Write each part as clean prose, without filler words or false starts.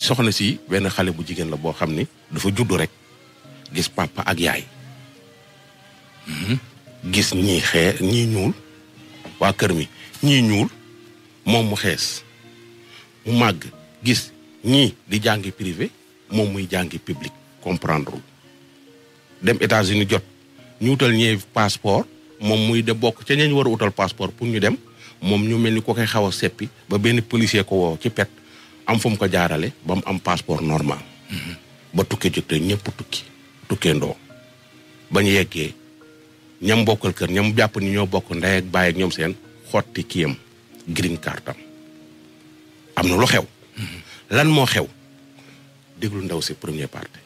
soxna si benn xale bu jigéen la boo xam ni dafa juddu rek gis papa ak yaay gis ñii ñuul waa kër mi ñii ñuul moom mu xees mu màgg gis ñii di jàngi privé moom muy jàngi public comprendre dem États-Unis jot ñu wutal ñee passeport moom muy de bokk ca ñañ war a utal passeport pour ñu dem moom ñu mel ni ko koy xaw a seppi ba benn policier ko woo ci pet am fu mu ko jaarale ba mu am passeport normal ba tukkee jotee ñëpp tukkee ndoo ba ñu yeggee ñam bokkal kër ñam jàpp ni ñoo bokk ndey ak baay ak ñoom seen xotti kiyam green card am na lu xew lan moo xew déglu ndaw si première partie.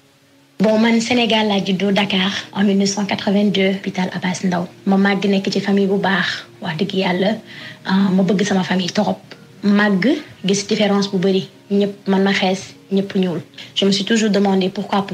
Bon man Sénégal laa juddoo Dakar en 1982 hôpital Abass Ndao ma màgg nekk ci famille bu baax wax dëgg yàlla ma bëgg sama famille torop màgg gis différence bu bëri ñëpp man ma xees ñëpp ñuul je me suis toujours demandé pourquoi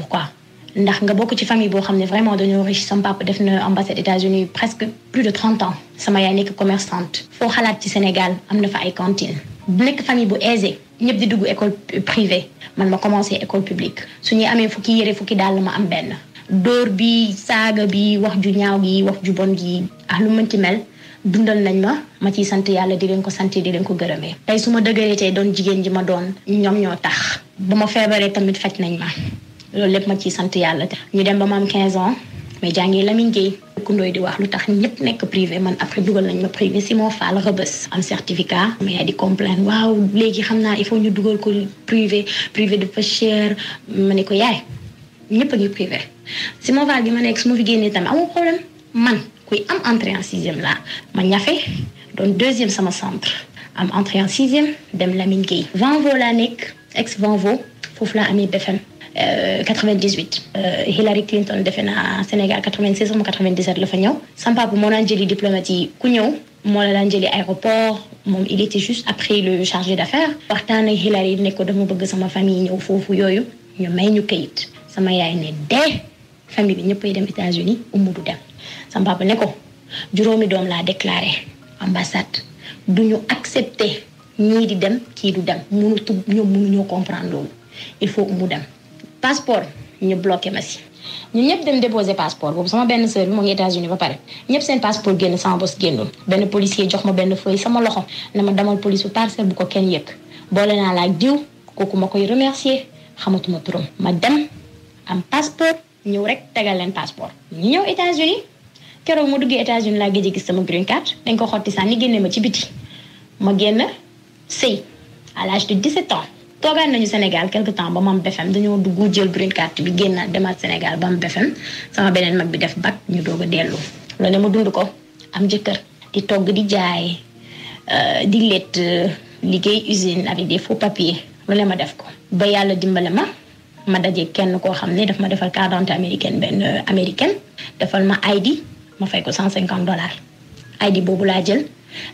ndax nga bokk ci famille boo xam ne vraiment dañoo riche sama papa def na ambassade États-Unis presque plus de 30 ans sama yaay nekk commerçante foo xalaat ci Sénégal am na fa ay cantines nekk famille bu aisée ñëpp di dugg école privée man ma commencé école publique su ñuy amee fukki yére fukki daal ma am benn dóor bi saaga bi wax ju ñaaw gi wax ju bon gi ak lu mën ci mel dundal nañ ma ciy sant yàlla di leen ko sant di leen ko gërëmee tey su ma dëgëree tey doon jigéen ji ma doon ñoom ñoo tax ba ma feebaree tamit faj nañ ma loolu lépp ma ciy sant yàlla ñu dem ba ma am 15 ans mais jàngi Lamine Gueye kundooy di wax lu tax ñëpp nekk privé man après dugal nañ ma privé Simon Fall Rebeuss am certificat mais yaa di complain waaw léegi xam naa il faut ñu dugal ko privé dafa cher ma ne ko yaay ñëpp a ngi privé Simon Fall bi ma nekk su ma fi génnee tamit amul problème man kuy am entrée en 6e là ma ñafe doon 2e sama centre am entrée en 6e dem Lamine Gueye Vanvo laa nekk ex Vanvo foofu laa amee BFM 98 Hillary Clinton defe naa Sénégal 96 ou 97 la fa ñëw sama papa moo daan jëli diplomate yi ku ñëw moo la daan jëli aéroport moom il était juste après le chargé d'affaires waxtaan ak Hillary ne ko dama bëgg sama famille ñëw foofu yooyu ñu may ñu kayit sama yaay ne de famille bi ñëppay dem États-Unis umu du dem sama papa ne ko juróomi doom laa déclaré ambassade duñu accepter ñii di dem kii du dem ñoom mënuñoo comprendre loolu il faut umu dem passeport ñu bloqué ma si ñun ñëpp dem déposer passeport boobu sama benn sœur bi moo ngi États-Unis ba pare ñëpp seen passeport génn sama bos génnul benn policier jox ma benn feuille sama loxo na ma demal police bu parcelle bu ko kenn yëg boole naa la ak diw kooku ma koy remercier xamatuma turam ma dem am passeport ñëw rek tegal leen passeport ñu ñëw États-Unis keroog ma duggee États-Unis laa gëj a gis sama green card dañ ko xotti sànni génne ma ci biti ma génn sëy à l'âge de 17 ans toogaan nañu Sénégal quelque temps ba ma am BFM dañoo dugg jël green card bi génnaat demaat Sénégal ba am BFM sama beneen mag bi def bac ñu doog a dellu loolu ne ma dund ko am jëkkër di togg di jaay di lett liggéey usine avec des faux papiers loolu ne ma def ko ba yàlla dimbale ma daje kenn koo xam ne daf ma defal carte d'identité américaine benn américaine defal ma ID ma fay ko $150 ID boobu laa jël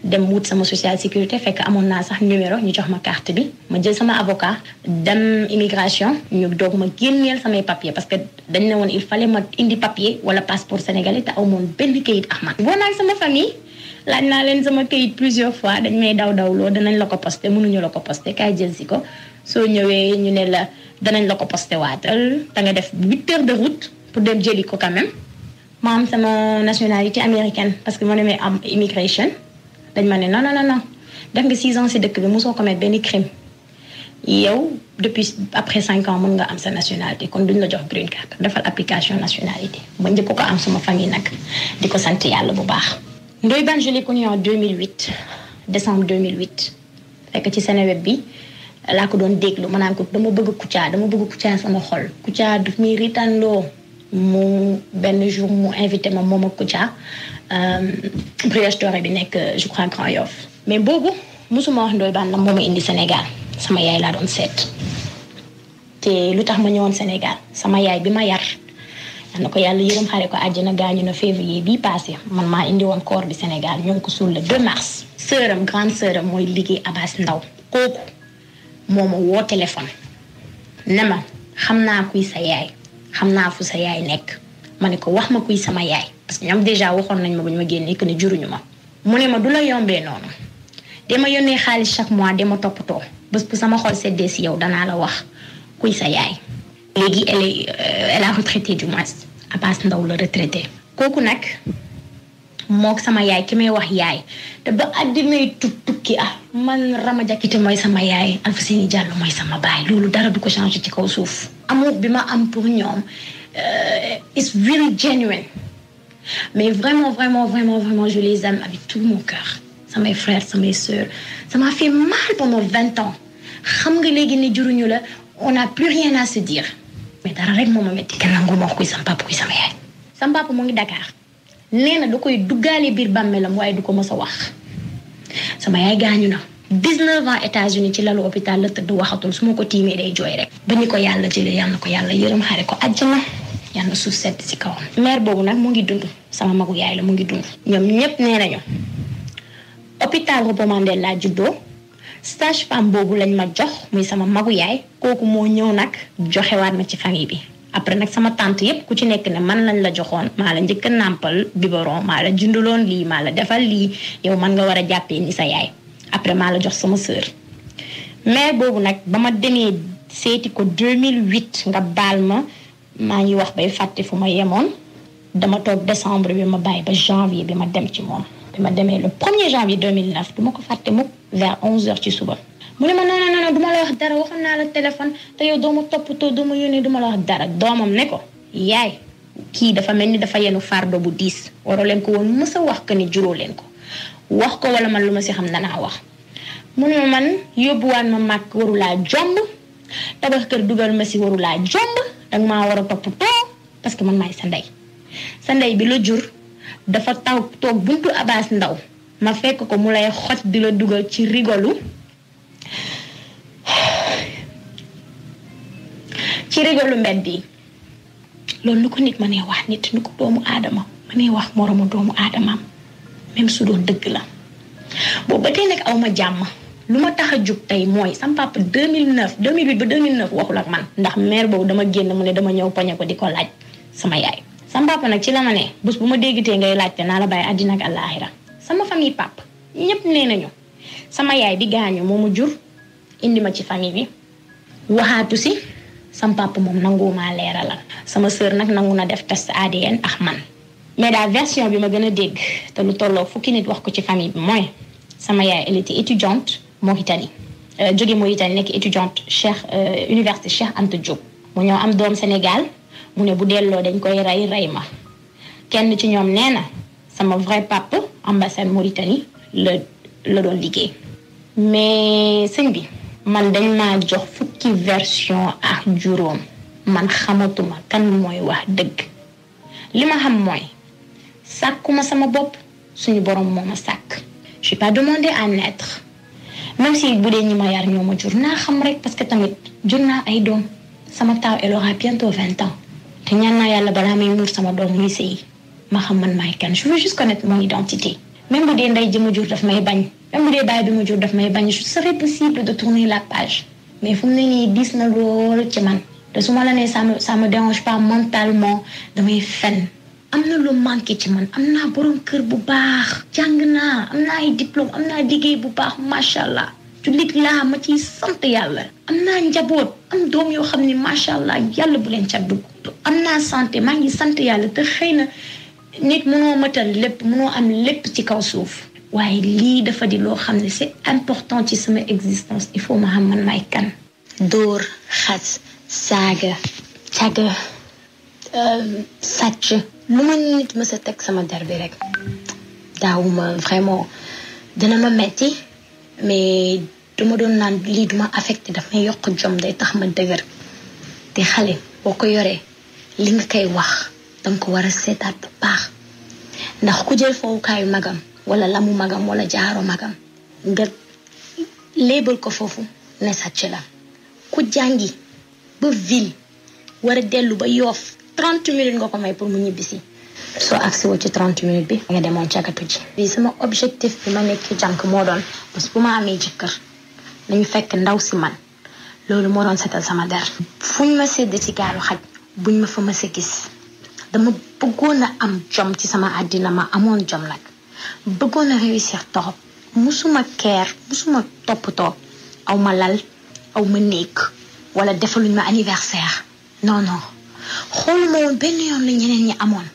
dem wut sama social sécurité fekk amoon naa sax numéro ñu jox ma carte bi ma jël sama avocat dem immigration ñu doog ma génneel samay papier parce que dañ ne woon il fallait ma indi papier wala passeport sénégalais te aw moon benn kayit Ahmad boo naag sama famille laaj naa leen sama kayit plusieurs fois dañ may dawloo danañ la ko posté mënuñu la ko posté kaay jël si ko soo ñëwee ñu ne la danañ la ko posté waatal da nga def 8 heures de route pour dem jëli ko quand même ma am sama nationalité américaine parce que moo demee am immigration dañ ma ne non def nga 6 ans si dëkk bi mosoo commettre benn crime yow depuis après 5 ans mën nga am sa nationalité kon duñ la jox green card defal application nationalité ba njëkk ko am sama famille nag di ko sant yàlla bu baax. Ndoye Bane je l'ai connu en 2008 décembre 2008 fekk ci Seneweb bi laa ko doon déglu ma naan ko dama bëgg Kouthia sama xol Kouthia daf muy ritanloo mu benn jour mu invité ma moom ak Kouthia Brioche Dorée bi nekk je crois Grand Yoff mais boobu musuma wax Ndoye Bane la moo ma indi Sénégal sama yaay laa doon seet te lu tax ma ñëwoon Sénégal sama yaay bi ma yar na ko yàlla yërëm xare ko àjjana gaañu na février bii passé man maa indi woon corps bi Sénégal ñoo ngi ko suul le 2 mars sœuram grande sœuram mooy liggéey Abass Ndao kooku moo ma woo téléphone ne ma xam naa kuy sa yaay xam naa fu sa yaay nekk ma ne ko wax ma kuy sama yaay parce que ñoom déjà waxoon nañ ma bu ñu ma génnee que ne juruñu ma mu ne ma du la yombee noonu dama yónnee xaalis chaque mois dama toppatoo bés bu sama xol seddee si yow danaa la wax kuy sa yaay. léegi elle a retraité du moins Abass Ndao la retraité. kooku nag mook sama yaay ki may wax yaay te ba àddinay tukki man Rama Diakité mooy sama yaay Alfousseyni Diallo mooy sama baay loolu dara du ko changer ci kaw suuf. amour bi ma am pour ñoom is really genuine mais vraiment je les aime avec tout mon cœur. samay frères samay sœurs ça m'a fait mal pendant 20 ans xam nga léegi ne juruñu la on n'a plus rien à se dire mais dara rek moo ma metti kenn nangu ma wax kuy sama papa kuy sama yaay. sama papa mu ngi Dakar nee na da koy duggaale biir bàmmeelam waaye du ko mës a wax. sama yaay gaañu na 19 ans États-Unis ci lalu hôpital la tëdd waxatul su ma ko tiimee day jooy rek. ba ñu ko yàlla jëlee yàlla na ko yàlla yërëm xare ko àjjana yàlla suuf sedd si kawam. mère boobu nag mu ngi dund sama magu yaay la mu ngi dund. ñoom ñëpp nee nañu hôpital Robert Mandel laa juddoo sage-femme boobu lañ ma jox muy sama magu yaay kooku moo ñëw nag joxewaat ma ci famille bi. après nag sama tante yépp ku ci nekk ne man lañ la joxoon maa la njëkk a nàmpal biberon maa la junduloon lii maa la defal lii yow man nga war a jàppee ni sa yaay après maa la jox sama sœur. mère boobu nag ba ma demee seeti ko 2008 nga baal ma maa ngi wax bay fàtte fu ma yemoon dama toog décembre bi ma bàyyi ba janvier bi ma dem ci moom. bi ma demee le 1er janvier 2009 du ma ko fàtte mukk vers 11h ci suba. mu ne ma non duma la wax dara waxoon naa la téléphone te yow doo ma toppatoo doo ma yónnee duma la wax dara doomam ne ko yaay kii dafa mel ni dafa yenu fardo bu diis waroo leen ko woon mës a wax que ni juróo leen ko wax ko wala man lu ma si xam danaa wax. mu ne ma man yóbbuwaat ma màkk warulaa jomb tabax kër dugal ma si warulaa jomb danga maa war a toppatoo parce que man maay sa ndey bi la jur dafa toog buntu Abass Ndao ma fekk ko mu lay xoj di la dugal ci rigolu mbedd bi loolu nu ko nit ma nee wax nit nu ko doomu aadama ma nee wax moromu doomu aadamaam même su doon dëgg la boobu ba tey nag aw ma jàmm lu ma tax a jug tey mooy sama papa 2008 ba 2009 waxul ak man ndax mère boobu dama génn mu ne dama ñëw poñe ko di ko laaj sama yaay. sama papa nag ci la ma ne bés bu ma déggitee ngay laajte naa la bàyyi àddina ak àllaaxira sama famille papa ñëpp nee nañu sama yaay bi gaañu moo ma jur indi ma ci famille bi waxaatu si sama papa moom nanguwumaa leeralal sama sœur nag nangu na def test ADN ak man mais daal version bi ma gën a dégg te lu tolloo fukki nit wax ko ci famille bi mooy sama yaay elle était étudiante Mauritanie jóge Mauritanie nekk étudiante université Cheikh Anta Diop mu ñëw am doom Sénégal mu ne bu delloo dañ koy rey ma kenn ci ñoom nee na sama vrai papa ambassade Mauritanie la doon liggéey mais sëñ bi man dañ maa jox fukki version ak juróom man xamatuma kan mooy wax dëgg li ma xam mooy sàkkuma sama bopp suñu borom moo ma sàkk je suis pas demandé à naître même si bu dee ñi ma yar ñoo ma jur naa xam rek parce que tamit jur naa ay doom sama taaw elle aura bientôt 20 ans te ñaan naa yàlla balaa may muur sama doom muy sëyi ma xam man maay kan je veux juste connaître mon identité même bu dee ndey ji ma jur daf may bañ même bu dee baay bi ma jur daf may bañ je serait possible de tourner la page mais fu mu ne nii diis na lool ci man te su ma la nee ça me dérange pas mentalement damay fen am na lu manqué ci man am naa borom kër bu baax jàng naa am naa ay diplôme am naa liggéey bu baax macha allah jullit laa ma ciy sant yàlla am naa njaboot am doom yoo xam ne macha allah yàlla bu leen ca dugg am naa santé maa ngi sant yàlla te xëy na nit mënoo matal lépp mënoo am lépp ci kaw suuf waaye lii dafa di loo xam ne c'est important ci sama existence il faut ma xam man may kan. dóor xas saaga caga sàcc lu ma nit mës a teg sama der bi rek daawuma vraiment dina ma metti mais duma doon naan lii duma affecté daf may yokk jom day tax ma dëgër te xale boo ko yoree li nga koy wax danga ko war a seetaat bu baax ndax ku jël fowukaayu magam wala lamu magam wala jaaro magam nga léebal ko foofu ne sàcc la ku jàngi ba ville war a dellu ba Yoff 30 minutes nga ko may pour mu ñibbisi soo agsi woo ci 30 minutes bi nga demoon cagatu ji bi sama objectif bi ma nekk jànk moo doon parce que bu ma amee jëkkër nañu fekk ndaw si man loolu moo doon setal sama der fuñ ma sedd ci gaalu xaj buñ ma fa mës a gis dama bëggoon a am jom ci sama àddina ma amoon jom nag bëggoon a réussir torop musuma keer musuma toppatoo aw ma lal aw ma néeg wala defaluñ ma anniversaire non non xooluma woon benn yoon la ñeneen ñi amoon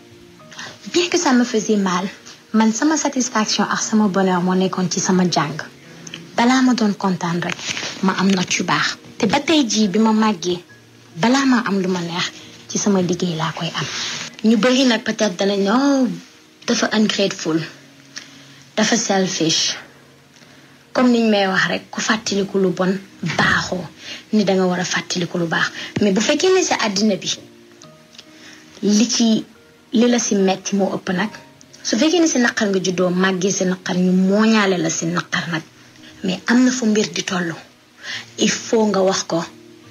bien que ça me faisait mal man sama satisfaction ak sama bonheur moo nekkoon ci sama jàng balaa ma doon kontaan rek ma am note yu baax te ba tey jii bi ma màggee balaa ma am lu ma neex ci sama liggéey laa koy am ñu bëri nag peut-être danañ ne dafa ungrateful dafa selfish comme niñ may wax rek ku fàttaliku lu bon baaxoo ni da nga war a fàttaliku lu baax mais bu fekkee ne sa àddina bi li la si metti moo ëpp nag su fekkee ne si naqar nga juddoo màggee si naqar ñu mooñaale la si naqar nag mais am na fu mbir di tollu il faut nga wax ko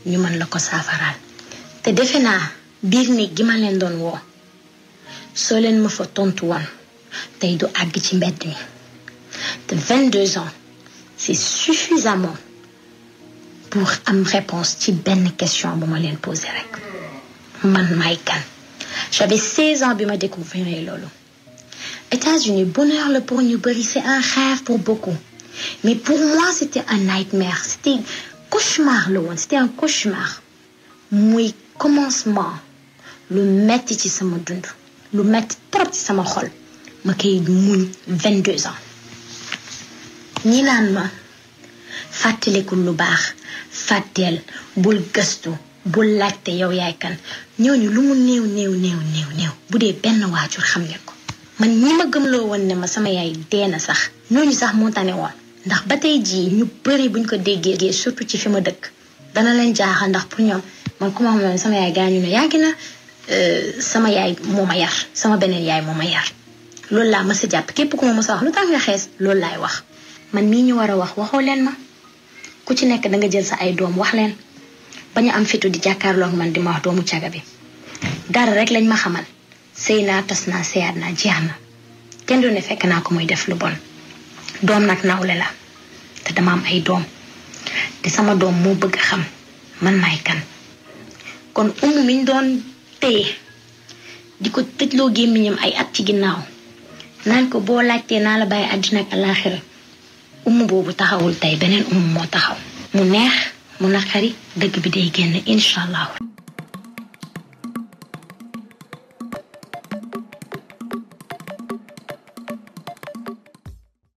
ñu mën la ko saafaraal te defe naa biir néeg gi ma leen doon woo soo leen ma fa tontu woon tey du àgg ci mbedd mi te 22 ans c'est suffisamment pour am réponse ci benn question bu ma leen posé rek man may kan j'avais 16 ans bi ma découvrir loolu États-Unis bonheur la pour ñu bëri c'est un rêve pour beaucoup mais pour moi c'était un nightmare c'était cauchemar la woon c'était un cauchemar muy commencement lu metti ci sama dund lu metti trop ci sama xol ma koy muñ 22 ans ñi naan ma fàttaliku lu baax fàtteel bul gëstu bul laajte yow yaay kan ñooñu lu mu néew bu dee benn waajur xam ne ko man ñi ma gëmloo woon ne ma sama yaay dee na sax ñooñu sax moo tane woon ndax ba tey jii ñu bëri buñ ko déggee surtout ci fi ma dëkk dana leen jaaxal ndax pour ñoom man ku ma xam ne sama yaay gaañu ne yàgg na sama yaay moo ma yar sama beneen yaay moo ma yar loolu laa mës a jàpp képp ku ma mës a wax lu tax nga xees loolu laay wax man mii ñu war a wax waxoo leen ma ku ci nekk da nga jël sa ay doom wax leen ba ñu am fitu di jàkkaarloog man di ma wax doomu caga bi dara rek lañ ma xamal sëy naa tas naa seyaat naa jeex na kenn du ne fekk naa ko muy def lu bon doom nag nawle la te dama am ay doom te sama doom moo bëgg xam man maay kan kon miñ doon téye di ko tëjloo gémmiñam ay at ci ginnaaw naan ko boo laajtee naa la bàyyi àddina ak alaaxira boobu taxawul tey beneen moo taxaw mu neex mu naqari dëgg bi day génn incha allah